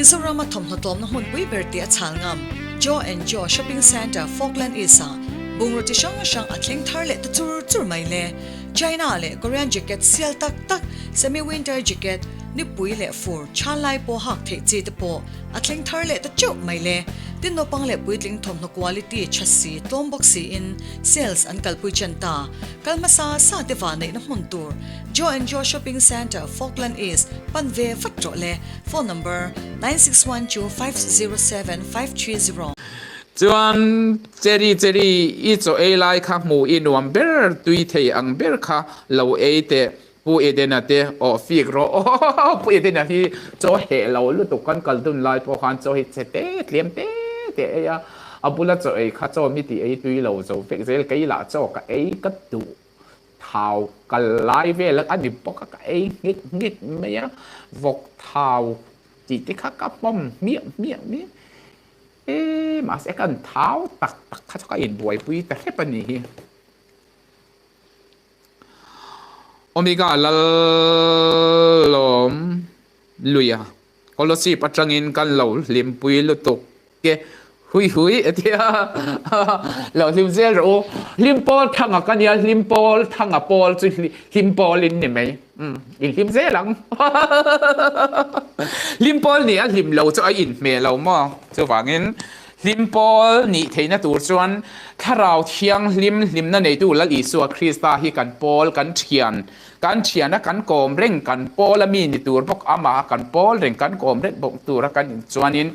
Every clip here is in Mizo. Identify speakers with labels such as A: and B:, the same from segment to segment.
A: Mizorama thawmhnaw tlawmna hmunpui ber tih a chhal ngam Joe and Joe Shopping Centre, Falkland East-ah bungraw chi hrang hrang a thleng thar leh ta chur chur mai le. China leh Korean jacket sial tak tak, semi-winter jacket, nipui leh fur chhan lai pawh hak theih chi te pawh a thleng thar leh ta teuh mai le. Tin naupang leh puitling thawmhnaw quality tha si tlawm bawk siin sales an kalpui chen ta. Kal hmasa sa te vahneihna hmun tur Joe and Joe Shopping Centre, Falkland East, pan ve vat rawh le. Phone number, 9612507530.
B: Chuan Cherry Cherry i chaw ei lai kha hmuh i nuam ber tui thei ang ber kha lo ei teh Pu Edena te aw fik rawh aw Pu Edena hi chaw heh lo lutuk kan kal dun lai pawh khan chaw hi chhe te tliam te te ei a a bula chaw ei kha chaw mi tih ei tui lo zo vek zel kei lah chaw ka ei ka duh thau kal lai vel a ni bawk a ka ei nghit nghit mai a vawk thau tih te kha ka pawm hmiah hmiah mai e mahse kan thau tak tak kha chu ka inbuaipui ta hrep a nih hi. Omega Lalawm luia Kolosip atangin kan lo hlimpui lutuk e hui hui a ti a lo hlim zel rawh u hlim pawl thanga ka nia hlim pawl thanga pawl chu hlim pawl in ni mai in hlim zel ang hlim pawl nih a hlim lo chu a inhmeh lo maw chuvangin Hlim pawl nih theihna tur chuan Thlarau Thianghlim hlimna neitu Lal Isua Krista hi kan pawl, kan thian, kan thiana kan kawm reng, kan pawl a mi ni tur bawk, amah kan pawl reng, kan kawm reng bawk tura kan in chuanin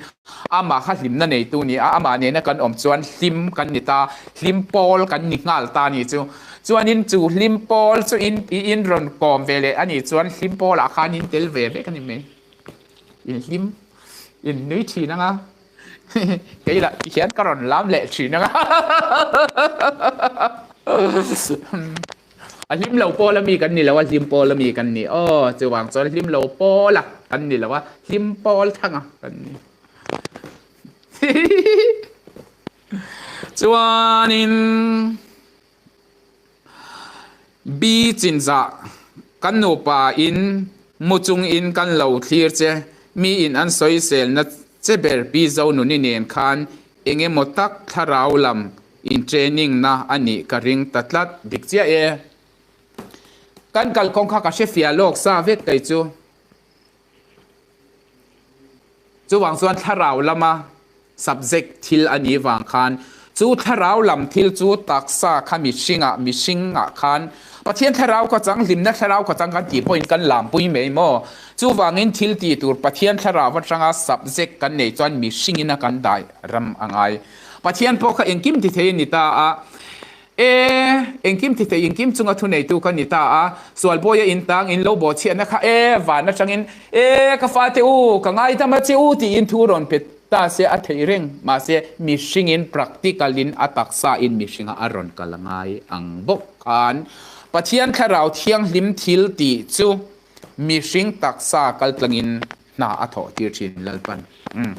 B: amah kha hlimna neitu ni a, amah nena kan awm chuan hlim kan ni ta, hlim pawl kan ni nghal ta ni chu. Chuanin chu hlim pawl chu in in rawn kawm ve leh a nih chuan hlim pawlah khan in tel ve vek a ni mai. In hlim, in nui thin ang a. Kei lah ti hian ka rawn lam leh thin ang a. A hlim lo pawl ami kan ni lo a, hlim pawl ami kan ni. Aw, chuvang chuan hlim lo pawl a kan ni lo a, hlim pawl thang a kan ni. Chuanin Bi chinzah kan nupa in mu chung in kan lo thlir che, mi in an sawiselna che ber Pi Zonuni nen khan eng emaw tak thlarau lam in training na a nih ka ring ta tlat dik chiah e. Kan kalkawng kha ka hre fiah lawk sa vek kei chu. Chuvang chuan thlarau lama subject thil a nih vang khan chu thlarau lam thil chu taksa kha mihringah mihringah khan Pathian thlarau kha chang hlimna thlarau kha chang kan tih pawhin kan lampui mai maw? Chuvangin thil tih tur Pathian thlarau atanga subject kan neih chuan mihringin a kan dai ram a ngai. Pathian pawh kha engkim ti thei a ni ta a. E, engkim ti thei engkim chunga thuneitu ka ni ta a, Sualbawia in tang in lo bawhchhiatna kha e, van atangin e, ka fate u, ka ngaidam a che u tiin thu rawn pe ta se a theih reng, mahse mihringin practical in a taksa in mihringa a rawn kal ngai ang bawk khan Pathian Thlarau Thianghlim thil tih chu mihring taksa kaltlangin hna a thawh tir thin Lalpan. Umm.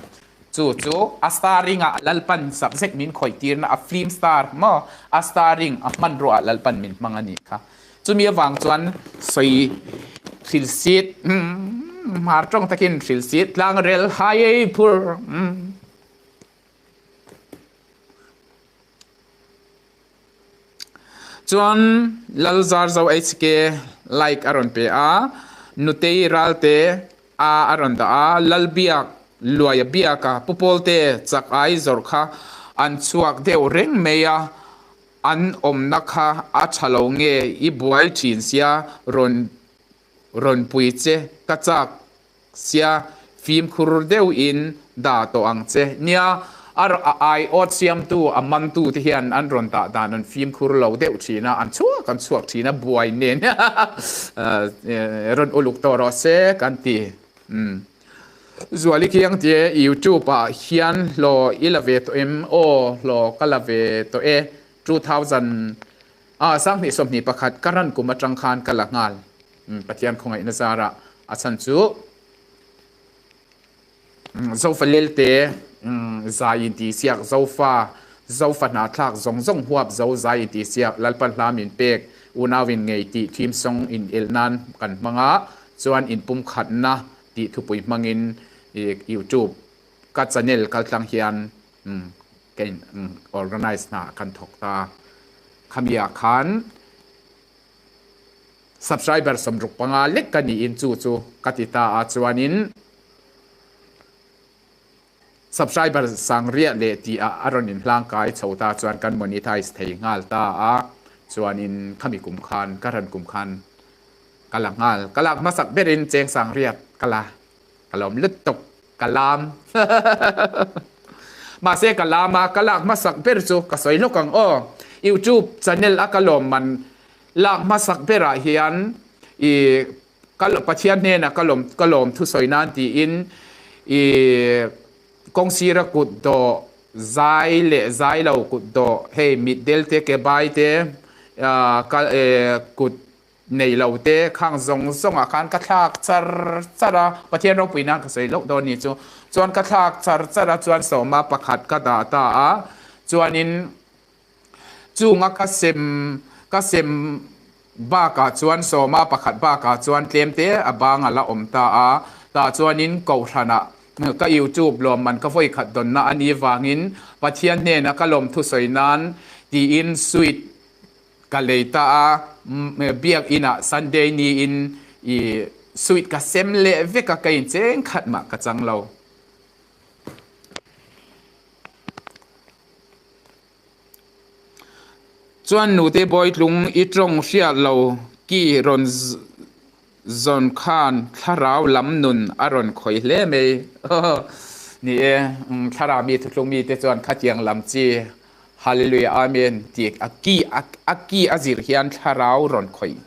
B: Chu chu a starring ah Lalpan subject min khawih tirna a film star maw a starring a hmanrua ah Lalpan min hmang a nih kha. Chumi avang chuan sawi hril sit umm hmar tawng takin hril sit tlang rel hai ei phur umm. Chuan Lalzarzo HK like a rawn pe a, Nutei Ralte a a rawn dah a, Lalbiak Luaia Biaka Pu Pawlte chak ai zawrh kha an chhuak deuh reng mai a, an awmna kha a tha lo nge i buai thin sia rawn rawn pui che ka chak Sia, fimkhur deuhin dah tawh ang che. Nia, a ai awt siamtu, a mantu te hian an rawn dah dan an fimkhur lo deuh thin a, an chhuak an chhuak thin a, buai nen rawn uluk tawh rawh se kan ti. Umm. Zuali Khiang tia YouTube ah hian hlaw i la ve tawh em? Aw, hlaw ka la ve tawh e. 2000 ah 2021 ka ran kum atang khan ka la nghal. Pathian khawngaihna zarah a chhan chu Zofa lelte zai intihsiak Zofa Zofa hnahthlak zawng zawng huap zo zai intihsiak Lalpan hla min pek unau in ngei tih theme song in elh nan kan hmang a, chuan inpumkhatna tih thupui hmangin YouTube ka channel kaltlang hian ka in organize hna kan thawk ta. Khami ah khan subscriber 65 lek ka niin chu chu ka ti ta a, chuanin subscriber sang riah leh tih ah a rawn inhlangkai chho ta chuan kan monetize thei nghal ta a, chuanin khami kum khan ka ran kum khan ka la nghal, ka lak hmasak berin cheng sang riat ka la, ka lawm lutuk ka lam mahse ka lam a ka lak hmasak ber chu ka sawi hlawk ang aw, youtube channel a ka lawm man lak hmasak berah hian ih Ka Pathian hnenah ka lawm ka lawm thusawi nan tiin i kawng sira kut dawh zai leh zai lo kut dawh hei mit del te ke bai te ka kut nei lo te khang zawng zawng ah khan ka thlak char char a Pathian ropui nan ka sawi loh dawn ni chu chuan ka thlak char char a chuan sawma pakhat ka dah ta a chuanin Chunga ka sem ka sem bakah chuan sawma pakhat bakah chuan tlemte a bang a la awm ta a, tah chuanin kohhranah ka YouTube lawmman ka vawi khat dawnna a nih vangin Pathian hnena ka lawm thusawi nan tiin suite ka lei ta a, biakinah Sunday niin i suite ka sem leh vek a, ka incheng khat mah ka chang lo. Chuan nute Bawitlung i tawng hriat lo ki rawn zawn khan thlarau lam nun a rawn khawih hle mai. Ni e, thlarau mi thuthlung mite chuan khatiang lam chi Hallelujah Amen tih a ki a ki a zir hian thlarau rawn khawih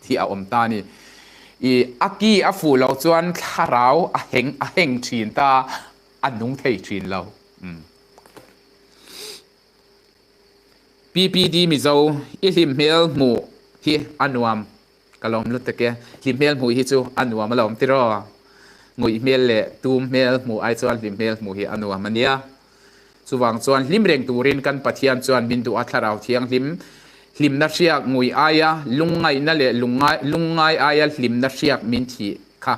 B: hi a awm ta a ni. I a ki a fuh loh chuan thlarau a heng a heng thin ta a nung thei thin lo. PPD Mizo i hlim hmel hmuh hi a nuam ka lawm lutuk e. Hlim hmel hmuh hi chu a nuam alawm tiraw. Nguih hmel leh tum hmel hmuh ai chuan hlim hmel hmuh hi a nuam a nia. Chuvang chuan hlim reng turin kan Pathian chuan min duh a Thlarau Thianghlim hlimna hriak nguih aia lungngaihna leh lungngai aia hlimna hriak min thih kha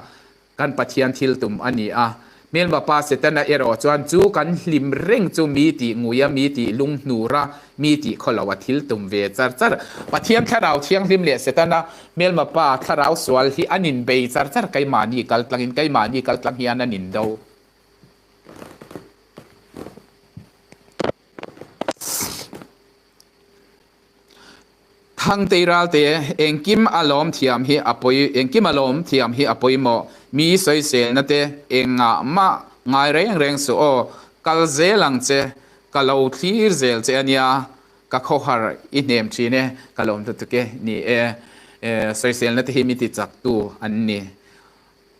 B: Kan Pathian thil tum a ni a. Hmelma pa Setana erawh chuan chu kan hlim reng chu mi tih ngui a, mi tih lunghnur a, mi tih khaw lo a thil tum ve char char. Pathian Thlarau Thianghlim leh Setana, hmelma pa Thlarau sual hi an inbei char char keimahni kal tlangin keimahni kal tlang hian an indo. Thangtei ralte engkim a lawm thiam hi a pawi engkim a lawm thiam hi a pawimawh. Mi sawiselna te engah mah ngai reng reng suh aw, kal zel ang che, ka lo thlir zel che ania, ka khawhar i hnem thin e, ka lawm lutuk e, ni e, sawiselna te hi mi ti chak tu an ni.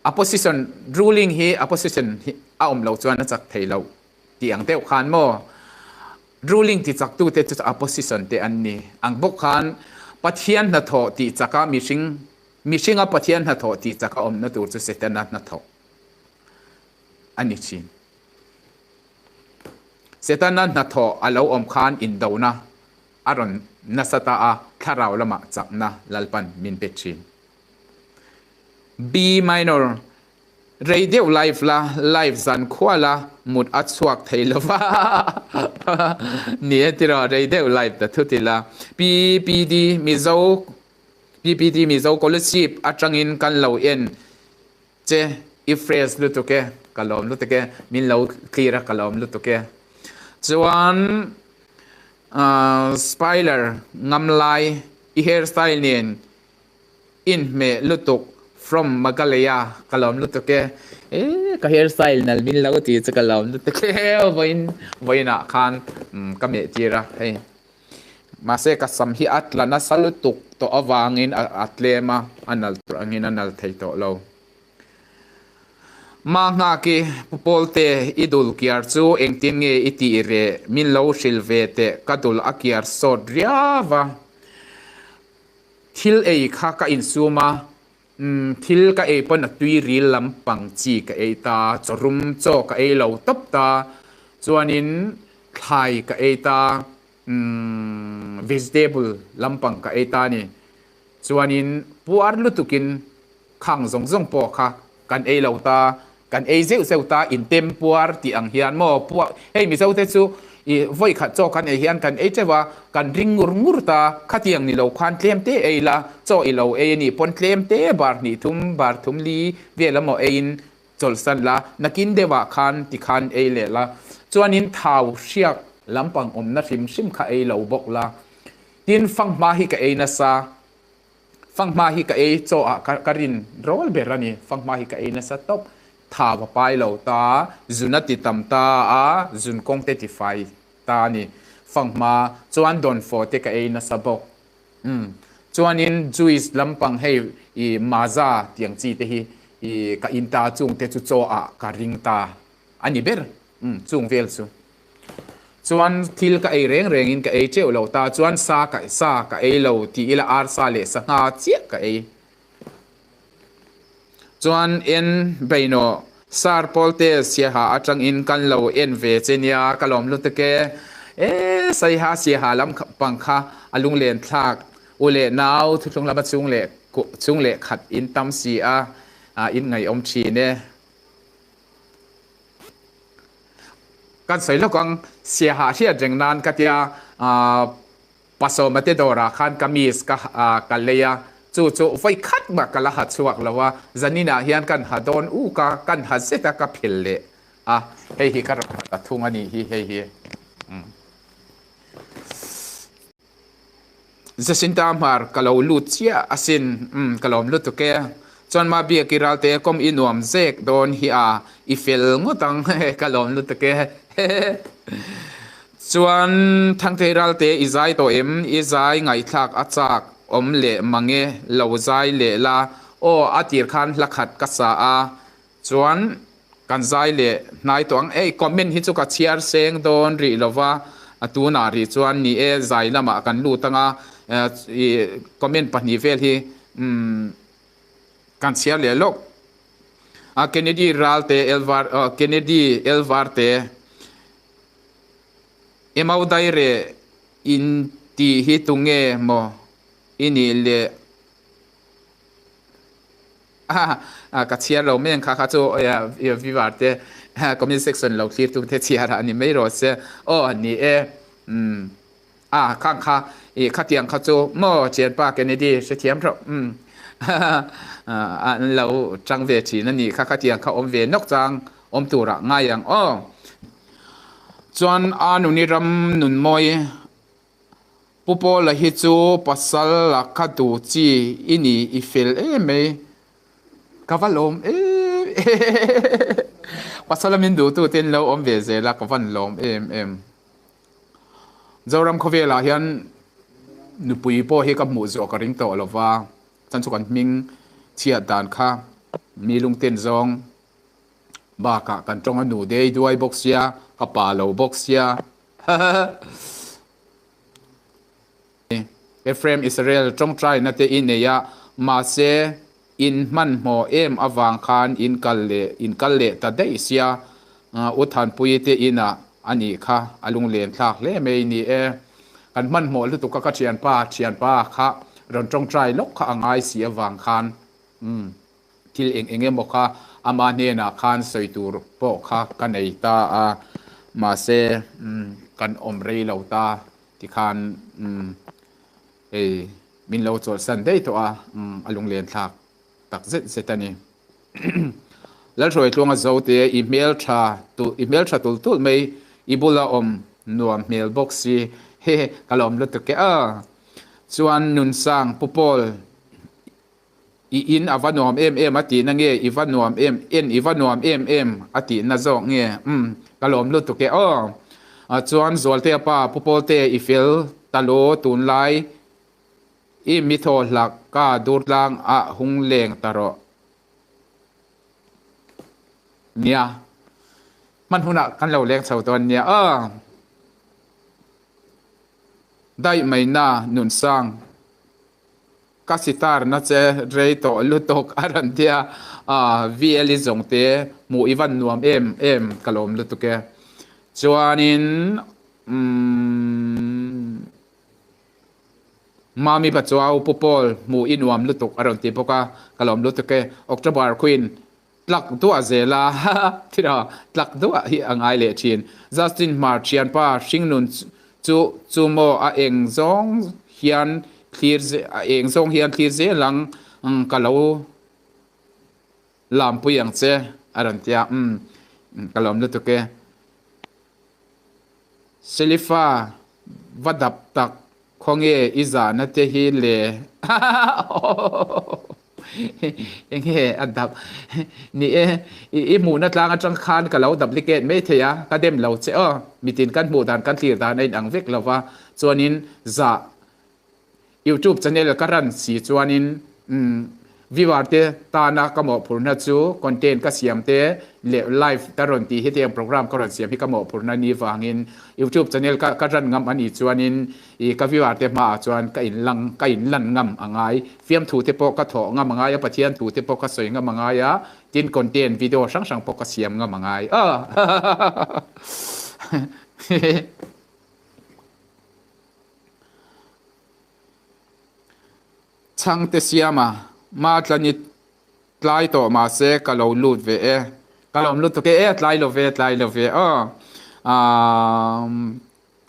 B: Opposition ruling hi opposition hi a awm lo chuan a chak thei lo. Tih ang deuh khan maw? Ruling ti chaktute chu opposition te an ni ang bawk khan Pathian hnathawh tih chaka mihring mihringa Pathian hnathawh tih chaka awmna tur chu Setana hnathawh a ni thin. Setana hnathawh a lo awm khan indona a rawn nasa ta a, thlarau lamah chakna Lalpan min pe thin. B minor Rei deuh live la, live zan khual a, mut a chhuak thei lo va. Ni e tiraw, rei deuh live ta thut ila. PPD Mizo PPD Mizo Scholarship atangin kan lo en che i fresh lutuk e, ka lawm lutuk e, min lo clear a ka lawm lutuk e. Chuan Spyler ngam lai i hairstyle nen Inhmeh lutuk from Maghalaya ka lawm lutuk e. Eee ka hair style nal min lo ti chu ka lawm lutuk e vawiin vawiin ah khan ka meh tir a hei mahse ka sam hi a tla nasa lutuk tawh avangin a tlem a a nal tur angin a nal thei tawh lo. Mahngaki Pu Pawlte i dul kiar chu engtin nge i tih reh min lo hrilh ve teh ka dul a kiar sawt riau a. Thil ei kha ka insum a, umm thil ka ei pawn a tui ril lampang chi ka ei ta, chawrum chaw ka ei lo tawp ta, chuanin thlai ka ei ta, umm vegetable lampang ka ei ta a ni. Chuanin puar lutukin khang zawng zawng pawh kha kan ei lo ta. Kan ei zeuh zeuh ta intem puar tih ang hian maw puak hei Mizo te chu i vawi khat chaw kan ei hian kan ei teuh a, kan ring ngur ngur ta, khatiang ni lo khan tlem te ei la, chaw i lo ei a nih pawn tlem te bar hnih thum bar thum li vel emaw eiin chawlhsan la, nakin deuhah khan tikhan ei leh la, chuanin thau hriak lampang awmna hrim hrim kha ei lo bawk la, tin fanghma hi ka ei nasa. Fanghma hi ka ei chaw ah ka rin rawl ber a ni. Fanghma hi ka ei nasa tawp. Thau a pai lo ta, zun a ti tam ta a, zun kawng te ti fai ta a ni. Fanghma chuan dawnfawh te ka ei nasa bawk. Umm. Chuanin juice lampang hei i maza tiang chi te hi i ka in ta chung te chu chaw ah ka ring ta a ni ber. Umm chung vel chu. Chuan thil ka ei reng rengin ka ei teuh lo ta chuan sa ka sa ka ei lo tih ila arsa leh sangha chiah ka ei. Chuan en beinaw sar pawlte siaha atangin kan lo en ve che nia ka lawm lutuk e. E saiha siaha lam pang kha a lunglen thlak u leh nau thuthlung lama chung leh chung leh khat in tam si a in ngaihawm thin e. Kan sawi lawk ang, siaha hriat reng nan ka tia Pasawma te dawrah khan kamis ka ka lei a, chu chu vawi khat mah ka la ha chhuak lo a, zaninah hian kan ha dawn uk a, kan ha zet a ka phel leh a, hei hi ka rawn ha ta thung a nih hi hei hi. Jacinta Hmar ka lo lut chiah asin umm ka lawm lutuk e. Chuan ma biak i ralte kawm i nuam zek dawn hi a i fel ngawt ang ka lawm lutuk e hehe. Chuan Thangthei ralte i zai tawh em i zai ngaihthlak a chak awm leh mange lo zai leh la aw a tir khan hla khat ka sa a Chuan kan zai leh hnai tawh ang. Ei, comment hi chu ka chhiar seng dawn rih lo va, a tunah rih chuan ni e, zai lamah kan lut ang a, i comment pahnih vel hi umm kan chhiar leh lawk. A Kennedy Ralte Elvar Kennedy Elvarte Emau Daire in tih hi tunge maw i nih le? A ka chhiar lo mai ang kha kha chu vivar te comment section lo thlir tu te chhiar a ni mai rawh se aw ni e umm a khang kha i khatiang kha chu maw thianpa Kennedy hrethiam rawh umm an lo tang ve thin a ni kha khatiang kha awm ve nawk chang awm turah ngai ang aw chuan a nuni ram nun mawi Pu Paula hi chu pasal a kha duh chi i ni i fel em mai. Ka va lawm em em. Pasal a min duh tu te an lo awm ve zel a ka van lawm em em. Zoram khawvelah hian nupui pawh hi ka hmuh zawh ka ring tawh lo va, chuan chu kan hming chhiat dan kha mi lungten zawng bakah kan tawng a nu dei duai bawk sia, ka pa lo bawk sia. Ephraim Israel tawngtaina te i nei a, mahse in hmanhmawh em avang khan in kal leh in kal leh ta daih sia, U Thanpuii te inah a nih kha a lunglen thlak hle mai ni e. Kan hmanhmawh lutuk a ka thianpa thianpa kha rawn tawngtai lawk kha a ngai si avang khan umm. Thil eng eng emaw kha ama hnenah khan sawi tur pawh kha ka nei ta a, mahse kan awm rei lo ta tikhan hei min lo chawlhsan daih tawh a, a lunglen thlak tak zet zet a ni. Lalhruaitluanga Zote i hmeltha i hmeltha tulh tulh mai, i bula awm nuam hmel bawk si, hehe ka lawm lutuk e a. Chuan Nunsang Pu Paul I in a va nuam em em a tihna nge i va nuam em en i va nuam em em a tihna zawk nge umm ka lawm lutuk e aw chuan Zualtea pa Pu Pawlte i fel ta lo tunlai i mi thaw hlak ka durtlang ah hung leng ta rawh nia hman hunah kan lo leng chho dawn nia aw daih mai na nunsang. Ka sitar na che rei tawh lutuk a rawn tia a VL i zawng te hmuh i van nuam em em ka lawm lutuk e. Chuanin umm Mami Pachuau Pu Paul hmuh i nuam lutuk a rawn ti bawk a ka lawm lutuk e. October Queen. Tlak duah zel a, thira tlak duah hi a ngai leh thin. Justin Hmar thianpa hringnun chu chu maw a eng zawng hian thlir a eng zawng hian thlir zel ang ka lo lampui ang che a rawn ti a, umm ka lawm lutuk e. Selifa va dap tak Khawnge i zahna te hi le? Enge a dap? Ni e, i hmuhna tlang atang khan ka lo duplicate mai thei a, ka dem lo che aw. Mitin kan hmuh dan kan thlir dan a inang vek lo va, chuanin zah YouTube channel ka run si chuanin Viewer te tana ka mawhphurhna chu content ka siam te leh live ka rawn tih hetiang program ka rawn siam hi ka mawhphurhna ni vangin YouTube channel ka ka run ngam a nih chuanin ih ka viewer te hmaah chuan ka in lang ka in lan ngam a ngai. Fiamthu te pawh ka thawh ngam a ngai a, Pathian thu te pawh ka sawi ngam a ngai a, tin content video hrang hrang pawh ka siam ngam a ngai. Chhangte siama ma tla ni tlai tawh mahse ka lo lut ve e. Ka lawm lutuk e, e tlai lo ve tlai lo ve aw. Aaa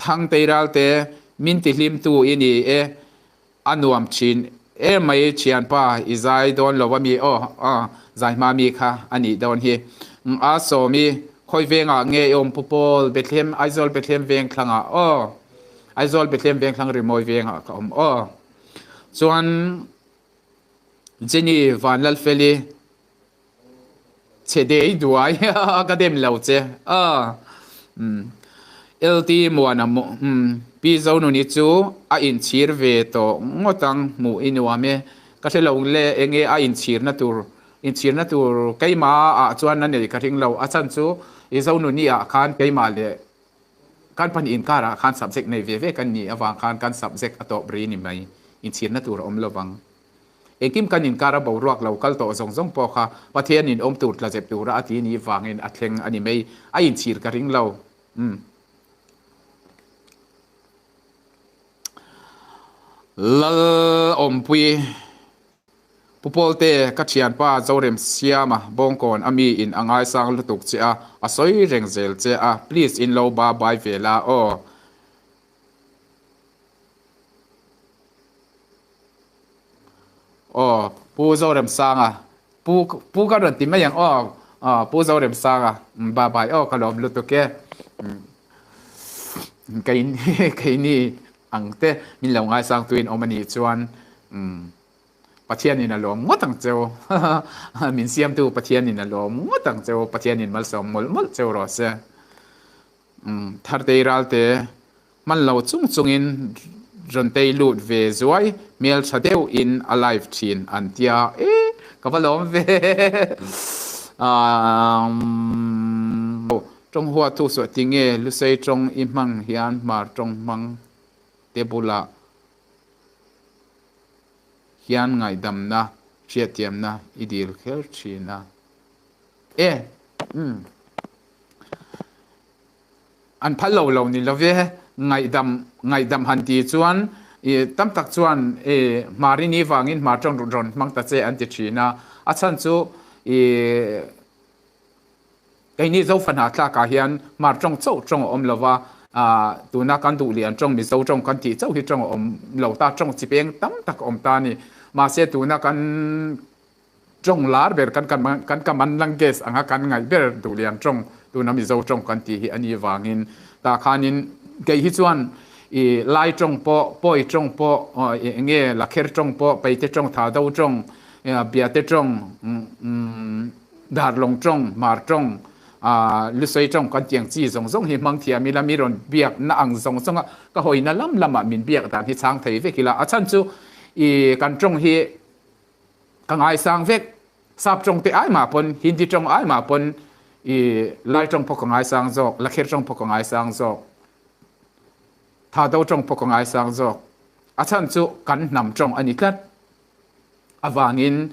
B: Thangtei Ralte min ti hlim tu i ni e, a nuam thin emai thianpa i zai dawn lo ami aw aw zai hma mi kha a nih dawn hi. A Sawmi khawi vengah nge i awm Pu Paul Bethlehem Aizawl Bethlehem veng thlangah aw Aizawl Bethlehem veng thlang rimawi vengah ka awm aw. Chuan Jenny Vanlalfeli chhe dei duai ka dem lo che a LT Muana Pi Zonuni chu a inchhir ve tawh ngawt ang hmuh i nuam e ka hre lo le enge a inchhirna tur inchhirna tur keimah ah chuan a nei ka ring lo a chhan chu i Zonuni ah khan keimah leh Kan pahnih inkarah khan subject nei ve ve kan nih avang khan kan subject a tawp ri ni mai, inchhirna tur a awm lovang. Engkim kan inkar a boruak lo kal tawh zawng zawng pawh kha Pathianin awm tur tlazep tura a ti nih vangin a thleng a ni mai, a inchhir ka ring lo. Umm. Lal Awmpui. Pu Pawlte, ka thianpa Zoremsiama Bawngkawn a mi in a ngaisang lutuk che a, a sawi reng zel che a, please in lo ba bai ve la aw. Aw, Pu Zoremsanga, Pu Pu ka rawn ti mai ang aw, aw Pu Zoremsanga, ba bai aw ka lawm lutuk e. Keini keini ang te min lo ngaisang tuin awm a nih chuan umm Pathianin a lawm ngawt ang cheu min siamtu Pathianin a lawm ngawt ang cheu Pathianin malsawm mawlh mawlh cheu rawh se umm Thartei Ralte hman lo chung chungin rawn tei lut ve zuai hmeltha deuh in a live thin an tia e ka va lawm ve umm. Tawng hua thu suah ti nge Lusei tawng i hmang hian Hmar tawng hmang te bulah hian ngaihdamna, hriatthiamna i dil kher thin a. E! Umm. An phal lo lo ni love, ngaihdam, ngaihdam han ti chuan i tam tak chuan i Hmar i ni vangin Hmar tawng rawn hmang ta che an ti thin a. A chhan chu i. Keini Zofa tlakah hian Hmar tawng chauh tawng a awm lo va, tuna kan duh lian tawng Mizo tawng kan tih chauh hi tawng a awm lo ta, tawng chi peng tam tak a awm ta a ni. Mahse tuna kan tawng lar ber kan kan kaman language anga kan ngaih ber duh lian tawng tuna Mizo tawng kan tih hi a nih vangin tah khanin kei hi chuan i Lai tawng pawh, Pawi tawng pawh, eng nge Lakher tawng pawh, Paite tawng, Thado tawng, Biate tawng, Darlawng tawng, Hmar tawng, Lusei tawng kan tiang chi zawng zawng hi hmang thiam ila mi rawn biak na ang zawng zawng a ka hawina lam lamah min biak dan hi chhang thei vek ila a chhan chu i kan tawng hi ka ngaisang vek sap tawng te ai mah pawn Hindi tawng ai mah pawn i Lai tawng pawh ka ngaisang zawk Lakher tawng pawh ka ngaisang zawk Thado tawng pawh ka ngaisang zawk a chhan chu kan hnam tawng a ni tlat. Avangin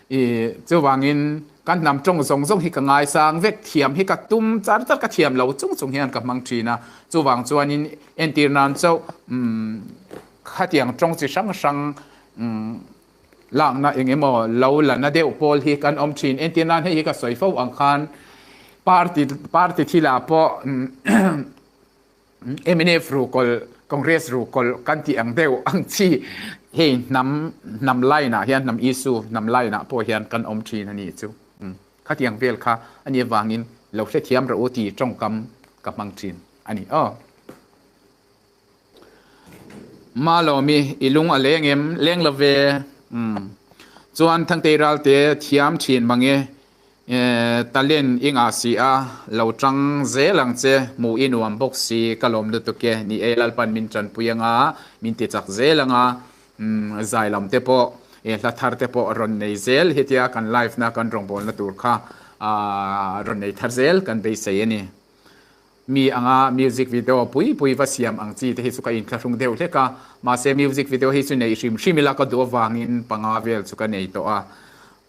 B: i chuvangin kan hnam tawng zawng zawng hi ka ngaisang vek thiam hi ka tum char char ka thiam lo chung chung hian ka hmang thin a, chuvang chuanin entir nan chauh umm khatiang tawng chi hrang hrang umm. Lakna eng emaw lo la na deuh pawl hi kan awm thin. Entir nan hei hi ka sawi fo ang khan party party thilah pawh mnf ruhkawlh, Congress ruhkawlh kan tih ang deuh ang chi hei hnam hnam line ah hian hnam issue hnam line ah pawh hian kan awm thin a nih chu. Khatiang vel kha a nih avangin lo hrethiam rawh u tih tawngkam ka hmang thin a ni aw. Malawmi, i lung a leng em? Leng lo ve. Umm. Chuan Thangtei Ralte thiam thin mange talent i ngah si a, lo tang zel ang che, hmuh i nuam bawk si, ka lawm lutuk e, ni e Lalpan min tanpui anga, min ti chak zel anga, umm zai lam te pawh, hla thar te pawh rawn nei zel hetia kan live na kan rawngbawlna tur kha rawn nei thar zel kan beisei a ni. Mi anga music video pui pui va siam ang chi te hi chu ka inthlahrung deuh hlek a, mahse music video hi chu neih hrim hrim ila ka duh avangin panga vel chu ka nei tawh a,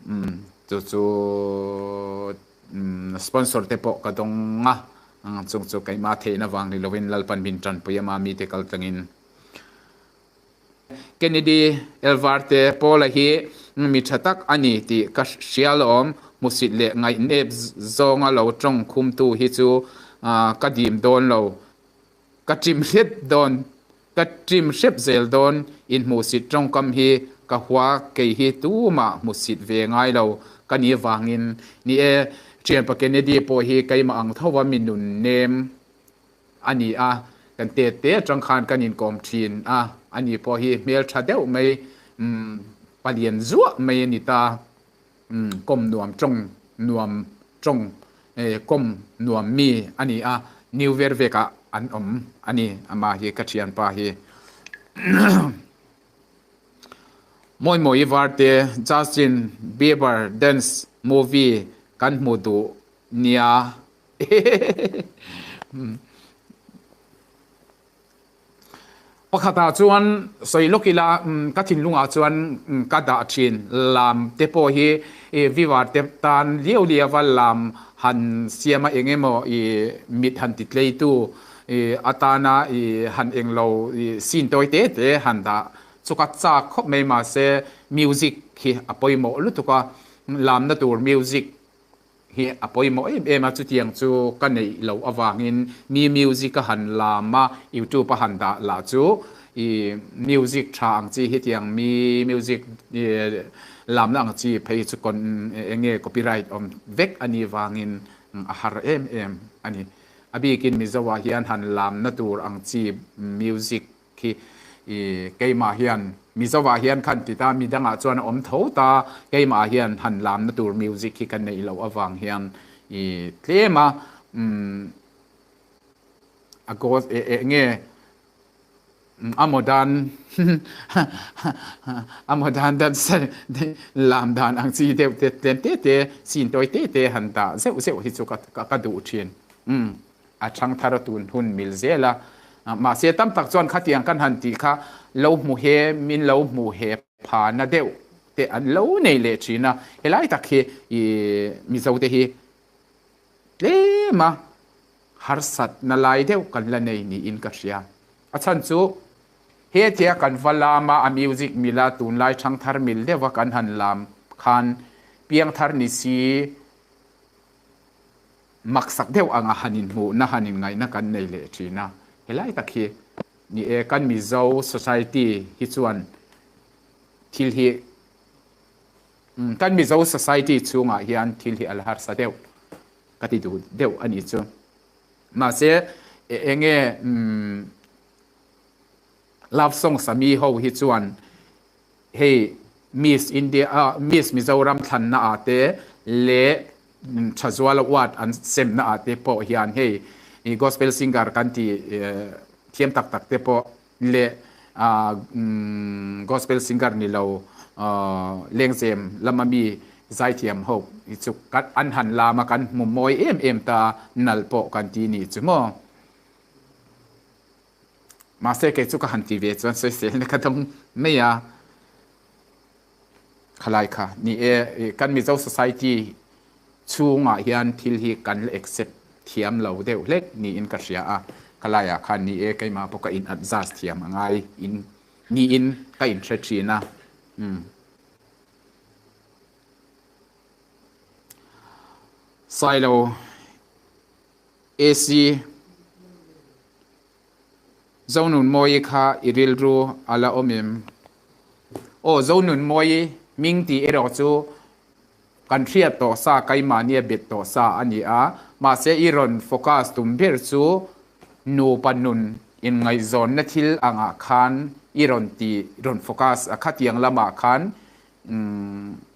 B: umm chu chu umm sponsor te pawh ka dawng a, chung chu keimah theihna vang ni lovin Lalpan min tanpui ama mite kal tlangin. Kennedy Elvarte Paula hi mi tha tak a ni tih ka hria alawm, hmusit leh ngaihnep zawnga lo tawng khumtu hi chu ka dim dawn lo, ka ṭim hrep dawn, ka ṭim hrep zel dawn, inhmuhsit tawngkam hi ka hua kei hi tumah hmusit ve ngai lo ka ni vangin ni e, ṭhianpa Kennedy pawh hi keimah ang tho a mi nun nem. A ni a, kan tet te atang khan kan inkawm thin a, a ni pawh hi hmel tha deuh mai, umm palian zuah mai a ni ta, umm kawm nuam tawng nuam tawng eh kawm nuam mi a ni a, New Vervek ah an awm a ni, amah hi ka thianpa hi. Mawimawi Varte, Justin Bieber dance movie kan hmu duh nia. Pakhatah chuan sawi lawk ila ka thinlungah chuan ka dah thin lam te pawh hi viewer te tan liau liau a lam han siam a eng emaw i mit han ti tlei tu atana i han englo i scene tawi te te han dah chu ka chak khawp mai mahse music hi a pawimawh lutuk a lamna tur music hi a pawimawh em em a, chutiang chu ka neih loh avangin mi music a han lam a, youtube a han dah lah chu i music tha ang chi hetiang mi music lamna ang chi phei chu con eng nge copyright awm vek a nih vangin a har em em a ni. A bikin Mizo ah hian han lamna tur ang chi music Khi i keimah hian Mizovah hian khan ti ta, midangah chuan a awm tho ta, keimah hian han lamna tur music hi ka neih loh avang hian i tlem a, umm a ghost e e nge a modern a modern dancer lam dan ang chi deuh te tlem te te scene tawi te te han dah zeuh zeuh hi chu ka ka duh thin umm. A chhang thar a tun hun mil zel a, mahse tam tak chuan khatiang kan han tih kha lo hmu he min lo hmu he pha na deuh te an lo nei leh thin a, helai tak hi i Mizo te hi tlem a harsat na lai deuh kan la nei niin ka hria. A chhan chu hetia kan va lam a, a music mil a tunlai thangthar mil deuh a kan han lam khan piangthar ni si, Maksak deuh anga han inhmuhna, han inngaihna kan nei leh thin a. Helai tak hi ni e, kan Mizo society hi chuan thil hi, kan Mizo society chhungah hian thil hi a la harsa deuh ka ti duh deuh a nih chu. Mahse, eng nge love song sami ho hi chuan hei Miss India, Miss Mizoram thlanna ah te leh Thazual award an semna ah te pawh hian hei gospel singer kan ti thiam tak tak te pawh leh gospel singer ni lo lengzem lama mi zaithiam ho hi chu an han lam a kan hmu mawi em em ta nal pawh kan ti ni chu maw. Mahse kei chu ka han ti ve chuan sawiselna ka dawng mai a. Khalai kha ni e, kan Mizo society chhungah hian thil hi kan la accept thiam lo deuh hlek niin ka hria a, khalaiah khan ni e keimah pawh ka in adjust thiam a ngai in niin ka inhre thin a, umm. Sailo AC Zonunmawii kha i rilru a la awm em? Aw Zonunmawii hming tih erawh chu kan hriat tawh sa keimahnia bet tawh sa a ni a, mahse i rawn focus tum ber chu nupa nun inngaihzawnna thil angah khan i rawn ti rawn focus a khatiang lamah khan umm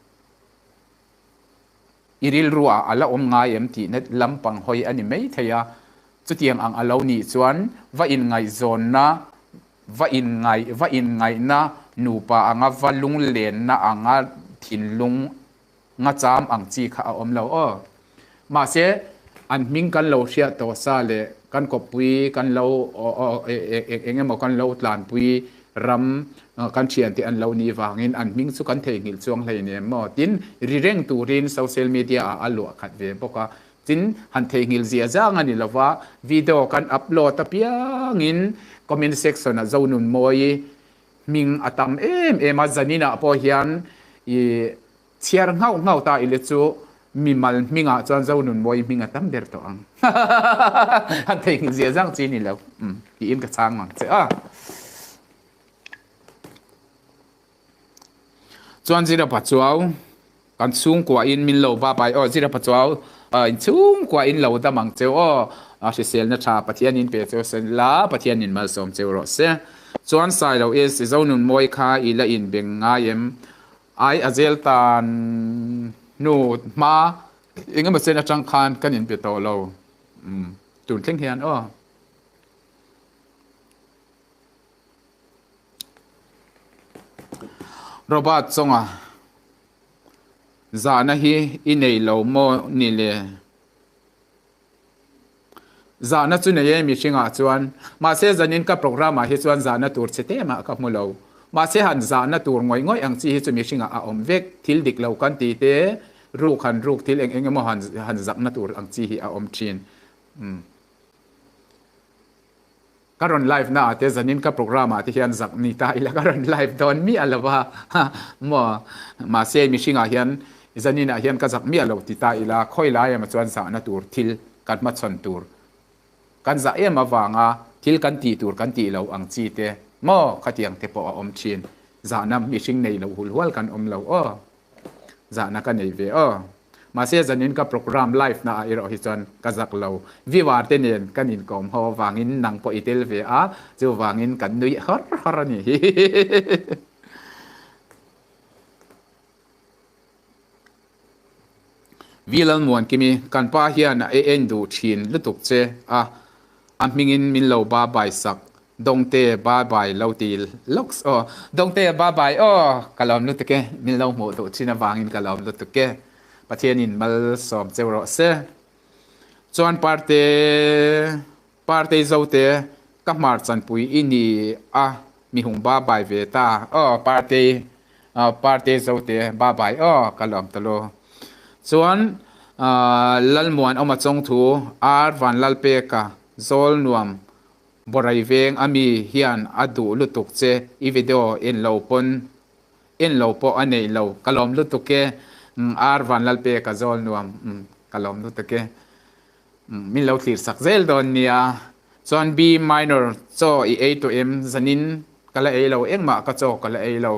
B: I rilruah a la awm ngai em tihna lampang hawi a ni mai thei a, chutiang ang a lo nih chuan va inngaihzawnna, va inngaih, va inngaihna nupa anga va lunglenna anga thinlung ngacham ang chi kha a awm lo aw. Mahse, an hming kan lo hriat tawh sa leh kan kawppui kan lo eng emaw kan lo tlanpui ram kan thiante an lo nih vangin an hming chu kan theihnghilh chuang hleinem maw? Tin, ri reng turin social media ah a luah khat ve bawk a. Tin, han theihnghilh ziah zang a ni lo va, video kan upload apiangin comment section ah Zonunmawii hming a tam em em a, zaninah pawh hian i Chhiar nghauh nghauh ta ile chu mimal hmingah chuan Zonunmawii hming a tam ber tawh ang. Han theihnghilh zia zang chi ni lo. Um, tiin ka chhang ang che a. Chuan Zira Pachuau, kan chhungkua in min lo ba bai aw Zira Pachuau, in chhungkua in lo dam ang cheu aw. Hriselna tha Pathian in pe cheu se la, Pathian in malsawm cheu rawh se. Chuan Sailo is Zonunmawii kha i la inbeng ngai em? Ai a zel tan hnu hma eng emaw chen atang khan kan inpe tawh lo umm tun thleng hian aw. Robert Chonga zahna hi i nei lo maw ni le? Zahna chu nei e mihringah chuan. Mahse zanin ka programme ah hi chuan zahna tur che te mah ka hmu lo. Mahse han zahna tur ngawih ngawih ang chi hi chu mihringah a awm vek. Thil dik lo kan ti te, ruk han ruk thil eng eng emaw han han zakna tur ang chi hi a awm thin. Umm. Ka rawn live na ah te zanin ka programme ah te hian zak ni ta ila ka rawn live dawn miah lo va maw mahse mihringah hian zanin ah hian ka zak miah lo ti ta ila khawi lai emaw chuan zahna tur thil kan hmachhawn tur kan zah em avanga thil kan tih tur kan tih lo ang chi te maw khatiang te pawh a awm thin zahna mihring nei lo hul hual kan awm lo aw. Zahna ka nei ve aw. Mahse zanin ka program live na ah erawh hi chuan ka zak lo. Viewer te nen kan inkawm ho avangin nang pawh i tel ve a, chuvangin kan nui hawr hawr a ni hi. Vi Lalmuankimi, kan pa hian a en duh thin lutuk che a, a hmingin min lo ba bai sak Dawngte bye bye lo ti lawks aw. Dawngte bye bye aw ka lawm lutuk e min lo hmuh duh thin avangin ka lawm lutuk e Pathianin malsawm cheu rawh se. Chuan Parte Partei Zote ka hmar chanpui i ni a mi hung bye bye ve ta aw Partei Partei Zote bye bye aw ka lawm ta lo. Chuan Lalmuan awma chawngthu Ar Vanlalpeka Zawlnuam Borai veng a mi hian a duh lutuk che i video en lo pawn en lo pawh a neih lo ka lawm lutuk e Ar Vanlalpe ka zawl nuam ka lawm lutuk e min lo thlir sak zel dawn nia chuan B minor chaw i ei tawh em zanin ka la ei lo engmah ka chaw ka la ei lo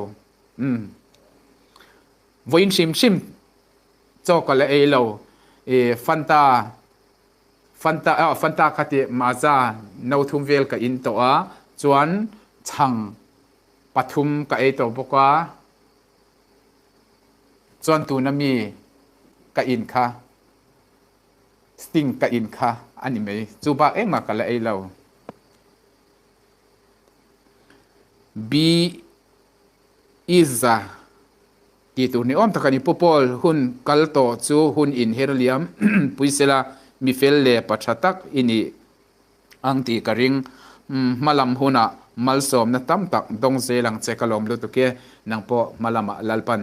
B: vawiin hrim hrim chaw ka la ei lo i Fanta Fanta ah Fanta kha tih Maaza no thum vel ka in tawh a, chuan chhang pathum ka ei tawh bawk a, chuan tuna mi ka in kha Sting ka in kha a ni mai, chu bak engmah ka la ei lo. B Izza. Tih tur ni awm tak a ni. Pu Paul, hun kal tawh chu hun inher liam pui sela, mi fel leh pa tha tak i nih ang tih ka ring. Hma lam hunah malsawmna tam tak dawng zel ang che ka lawm lutuk e. Nang pawh hma lamah Lalpan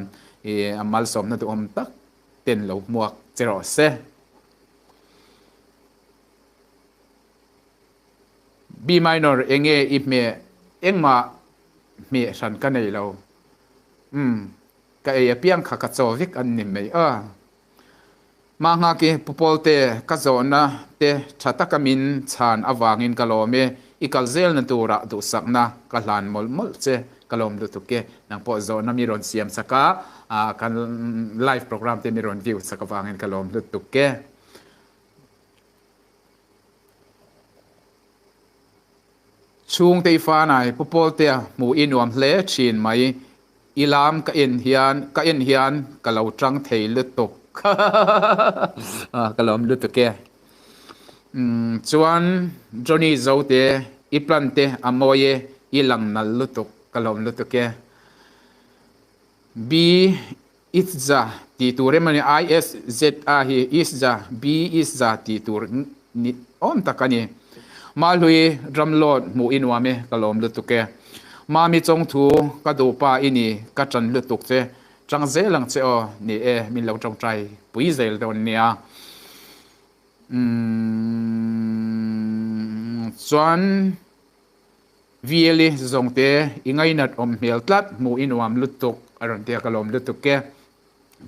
B: i malsawmna duhawm tak ten lo hmuak che rawh se. B minor, Enge i hmeh? Engmah hmeh hran ka nei lo. Umm, ka ei apiang kha ka chaw vek an ni mai a. Mahngaki Pu Pawlte ka zawhna te tha taka min chhan avangin ka lawm e, i kal zelna turah duhsakna ka hlan mawlh mawlh che ka lawm lutuk e. Nang pawh zawhna mi rawn siam chak a, kan live program te mi rawn view chak avangin ka lawm lutuk e. Chhungte i fanai Pu Pawltea hmuh i nuam hle thin mai. I lam ka en hian ka en hian ka lo tang thei lutuk ka lawm lutuk e. Umm chuan Johnny Zote i plan te a mawi e i lang nal lutuk ka lawm lutuk e. B Isza tih tur em a ni ISZA hi Isza B Isza tih tur ni awm tak a ni. Mahlui Ramlawt hmuh i nuam e ka lawm lutuk e. Mami Chawngthu ka duh pa i ni ka ṭan lutuk che ṭang zel ang che aw ni e min lo ṭawngṭai pui zel dawn nia. Umm chuan VL i zawngte i ngainat awm hmel tlat hmuh i nuam lutuk a rawn tia ka lawm lutuk e.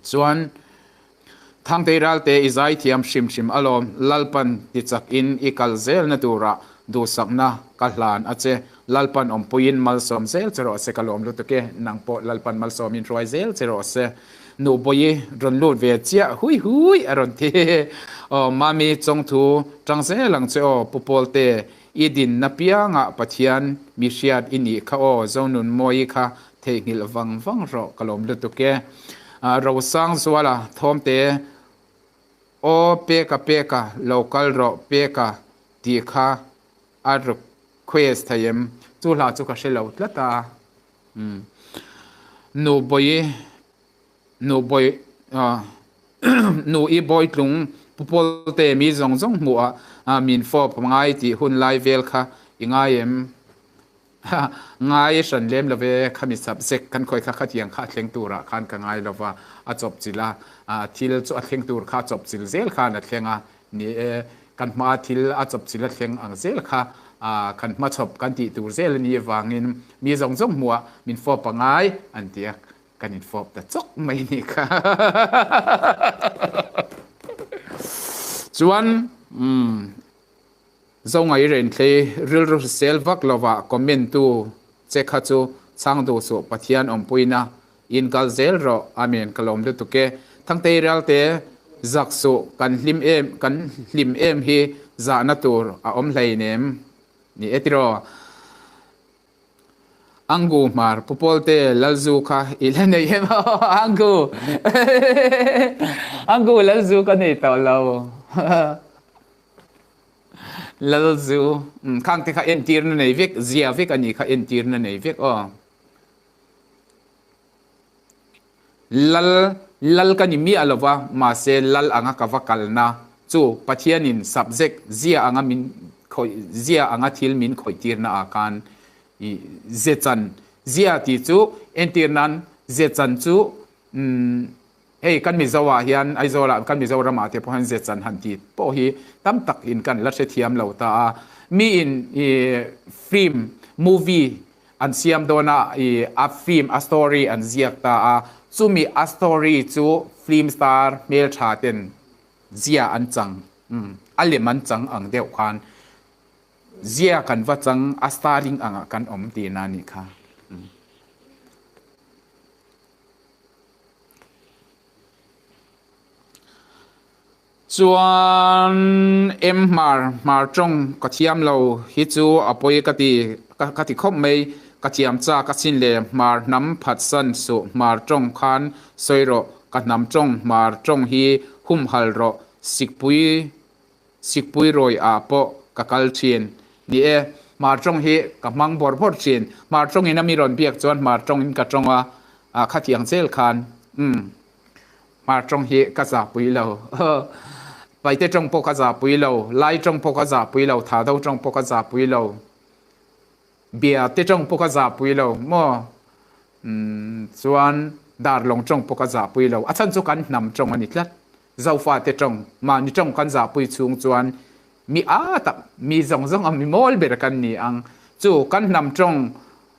B: Chuan Thangtei Ralte i zaithiam hrim hrim alawm Lalpan ti chak in i kal zel na turah duhsakna ka hlan a che Lalpan awmpuiin malsawm zel che rawh se ka lawm lutuk e nang pawh Lalpan malsawmin hruai zel che rawh se Nuhbawi rawn lut ve chiah hui hui a rawn ti aw Mami Chawngthu tang zel ang che aw Pu Pawlte I dinna piangah Pathian mi hriat i nih kha aw, Zonunmawi kha theihnghilh vang vang rawh ka lawm lutuk e. Rosangzuala Thawmte, Aw Peka Peka lo kal rawh Peka tih kha a request thei em? Chu hla chu ka hre lo tlat a. Nubawi Nu bawi nu i bawitlung Pu Pawlte mi zawng zawng hmuh ah min fawp ngai tih hun lai vel kha i ngai em? Ngai hran lem lo ve, khami subject kan khawi kha khatiang kha a thleng turah khan ka ngai lo va, a chawp chilh a, thil chu a thleng tur kha a chawp chilh zel khan a thleng a, ni e, kan hma thil a chawp chilh a thleng ang zel kha kan hmachhawp kan tih tur zel a nih avangin mi zawng zawng hmuh ah min fawp a ngai an ti a. Kan infawp ta chawk mai a nih kha. Chuan umm Zongai Renthlei rilru hrisel vak lovah comment tu che kha chu chhang duh suh Pathian awmpuina in kal zel rawh Amen ka lawm lutuk e. Thangtei Rialte zak suh kan hlim em kan hlim em hi zahna tur a awm hleinem ni e tiraw. Angu hmar Pu Pawlte Lalzu kha i la nei em aw Angu Angu Lalzu ka nei tawh lo Lalzu khang te kha entirna nei vek zia vek a nih kha entirna nei vek aw Lal Lal ka ni miah lo va mahse Lal anga ka va kalna chu Pathianin subject zia anga min khawih zia anga thil min khawih tirna ah khan i ze chan zia tih chu entir nan ze chan chu umm hei kan Mizo ah hian Aizawl ah kan Mizoram ah te pawh hian ze chan han tih pawh hi tam tak in kan la hrethiam lo ta a mi in i film movie An siam dawn a, i a film a story an ziak ta a, chumi a story chu film star hmeltha ten zia an chang, umm a lem an chang ang deuh khan zia kan va chang a starring angah kan awm tihna a nih kha. Chuan em hmar hmar tawng ka thiam lo hi chu a pawi ka ti ka ti khawp mai, ka thiam chak asin le hmar hnam phatsan suh hmar tawng khan sawi rawh ka hnam tawng hmar tawng hi humhal rawh sikpui sikpui rawi ah pawh ka kal thin ni e hmar tawng hi ka hmang bawrh bawrh thin hmar tawng in a mi rawn biak chuan hmar tawng in ka tawng a khatiang zel khan umm. Hmar tawng hi ka zahpui lo. Paite tawng pawh ka zahpui lo. Lai tawng pawh ka zahpui lo. Thado tawng pawh ka zahpui lo. Biate tawng pawh ka zahpui lo maw? Umm chuan Darlawng tawng pawh ka zahpui lo. A chhan chu kan hnam tawng a ni tlat. Zofate tawng, mahni tawng kan zahpui chhung chuan mi a tak, mi zawng zawng a mi mawl ber kan ni ang. Chu kan hnam tawng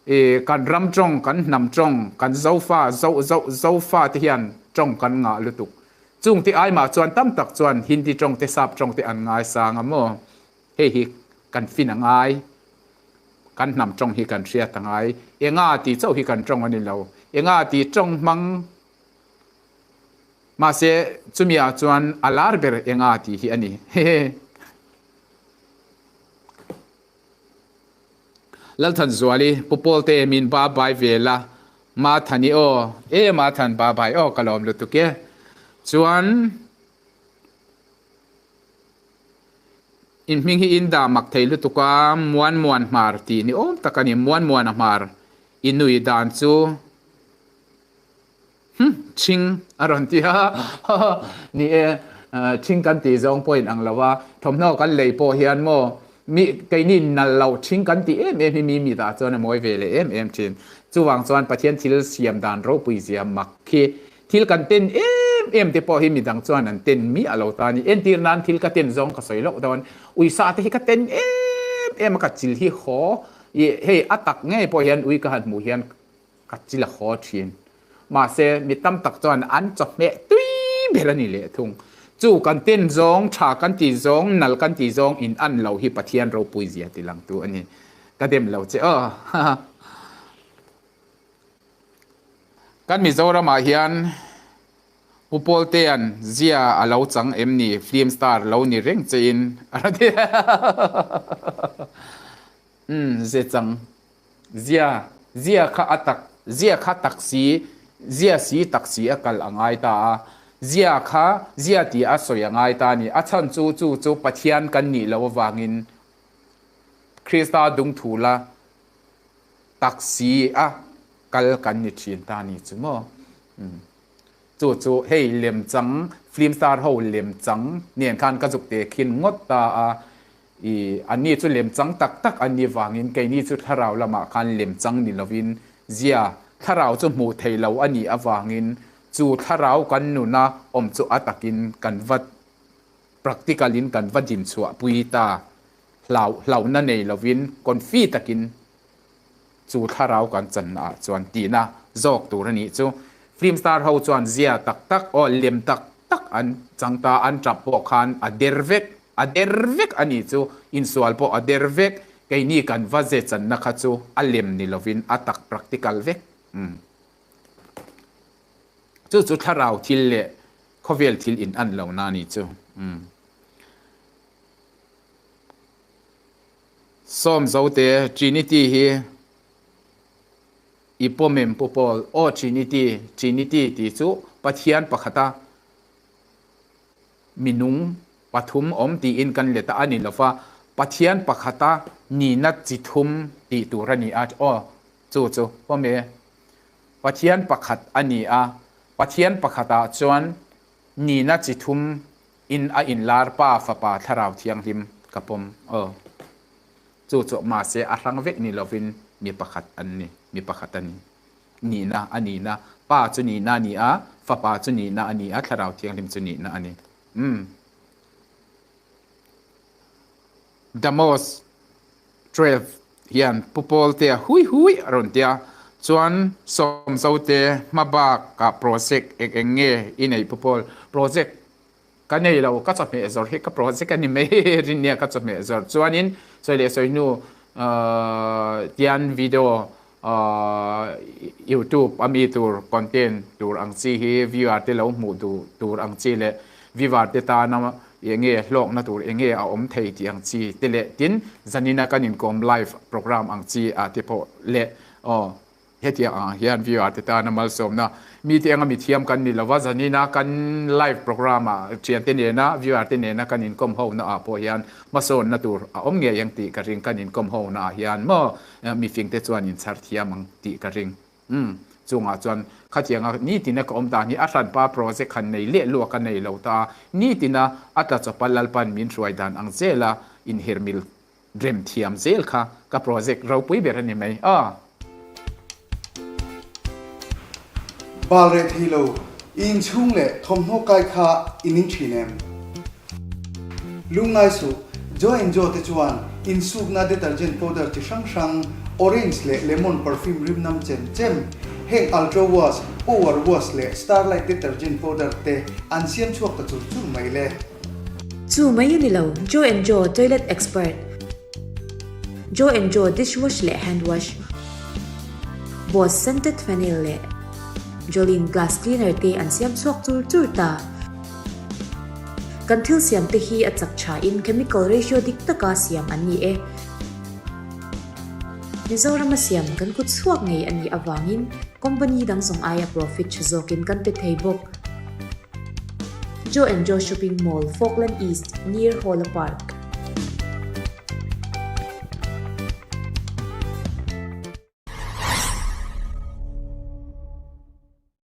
B: I kan ram tawng, kan hnam tawng, kan Zofa, Zo, Zo, Zofa te hian tawng kan ngah lutuk. Chungte ai mah chuan tam tak chuan Hindi tawng te Sap tawng te an ngaisang a maw? Hei hi kan fin a ngai. Kan hnam tawng hi kan hriat a ngai. Enga tih chauh hi kan tawng a ni lo. Enga tih tawng hmang mahse chumi ah chuan a lar ber enga tih hi a ni. Hehe. Lalthanzuali, Pu Pawlte min ba bai ve la, Mathani aw, e Mathan ba bai aw ka lawm lutuk e. Chuan in hming hi in dah mak thei lutuk a, Muan Muan Hmar tih ni awm tak a ni, Muan Muana Hmar i nui dan chu Hm, ṭhing a rawn ti a, ni e, ṭhing kan tih zawng pawh in ang lo a, thawmhnaw kan lei pawh hian maw mi keini nal loh ṭhing kan tih em em hi mi mitah chuan a mawi ve leh em em ṭhin. Chuvang chuan Pathian thil siam dan ropui zia mak khi thil kan ten em em te pawh hi midang chuan an ten miah lo ta a ni. Entir nan thil ka ten zawng ka sawi loh dawn, uisa te hi ka ten em em a, ka chil hi haw i hei a tak ngei pawh hian ui ka han hmuh hian Ka chil a haw thin. Mahse, mi tam tak chuan an chawhmeh tui ber a ni leh thung. Chu kan ten zawng, tha kan tih zawng, nal kan tih zawng in an lo hi Pathian ropui zia ti langtu a ni. Ka dem lo che aw. Kan Mizoramah hian Pu Pawltea'n zia a lo chang em ni film star lo ni reng che in a rawn ti. Umm ze chang. Zia, zia kha a tak, zia kha tak si, zia si tak si a kal a ngai ta a. Zia kha zia tih a sawi a ngai ta a ni. A chhan chu chu chu Pathian kan nih loh avangin Krista dungthula tak si a kal kan ni thin ta a ni chu maw. Umm. Chu chu hei lemchang, film star ho lemchang nen khan ka zuk te khin ngawt ta a. I, anni chu lemchang tak tak an nih vangin keini chu thlarau lamah khan lemchang ni lovin zia, thlarau chu hmuh theih lo a nih avangin chu thlarau kan nuna awm chu a takin kan va practical in kan va dinchhuah pui ta, hlau, hlauhna nei lovin confi takin chu thlarau kan channa ah chuan tihna zawk tur a nih chu. Film star ho chuan zia tak tak aw lem tak tak an chang ta, an tap pawh khan a der vek, a der vek a nih chu, insual pawh a der vek, keini kan va ze channa kha chu a lem ni lovin a tak practical vek. Umm. Chu chu thlarau thil leh khawvel thil in an lohna a nih chu. Umm. Sawm zote Trinity hi i pawm em Pu Paul? Aw Trinity, Trinity tih chu Pathian pakhata minung pathum awm tiin kan let a, a ni lova, Pathian pakhata nihna chi thum tih tur a ni a, aw chu chu pawm e. Pathian pakhat a ni a, Pathian pakhatah chuan nihna chi thum In a inlar Pa, Fapa, Thlarau Thianghlim ka pawm aw. Chu chu mahse a hrang vek ni lovin mi pakhat an ni, mi pakhat a ni. Nihna a nihna, Pa chu nihna a ni a, Fapa chu nihna a ni a, Thlarau Thianghlim chu nihna a ni. Umm. Damos 12 hian Pu Pawltea hui hui a rawn ti a, chuan Sawmzote hmabak ah project eng eng nge i neih Pu Pawl? Project ka nei lo, ka chawhmeh zawrh hi ka project a ni mai rinnia ka chawhmeh zawrh chuanin sawi leh sawi hnu tian video youtube a mi tur content tur ang chi hi viewer te lo hmuh duh tur ang chi leh viewer te tana eng nge hlawkna tur eng nge a awm thei tih ang chi te leh tin zanina kan inkawm live program ang chi ah te pawh leh aw Hetiang ang hian viewer te tana malsawmna mite anga mithiam kan ni lova, zanina kan live program ah thiante nena viewer te nena kan inkawm ho na ah pawh hian hmasawnna tur a awm ngei ang tih ka ring, kan inkawm ho na ah hian maw mifing te chuan in chhar thiam ang tih ka ring. Umm chungah chuan khatianga nitina ka awm dan hi a hranpa project han nei leh luak a nei lo ta, nitina a tla chawpa Lalpan min hruai dan ang zela inhermil Rem thiam zel kha ka project ropui ber a ni mai a.
C: Bal reh thei lo, i inchhung leh thawmhnaw kai kha i ning thin em? Lungngai suh, Joe and Joe te chuan insukna detergent powder chi hrang hrang, orange leh lemon perfume rim nam chem chem. Heng Ultra Wash, Power Wash leh Starlight Detergent Powder te an siam chhuak ta chur chur mai le.
D: Chu mai a ni lo, Joe and Joe Toilet Expert, Joe and Joe Dish Wash leh Hand Wash, Boss Scented Phenyl leh Jolene Glass Cleaner te an siam chhuak chur chur ta. Kan thil siam te hi a chak tha in chemical ratio dik taka siam an ni e. Mizoram a siam kan kut chhuak ngei a nih avangin company dang zawng aia profit tha zawkin kan pe thei bawk. Joe and Joe Shopping Mall, Falkland East, near Hawla Park.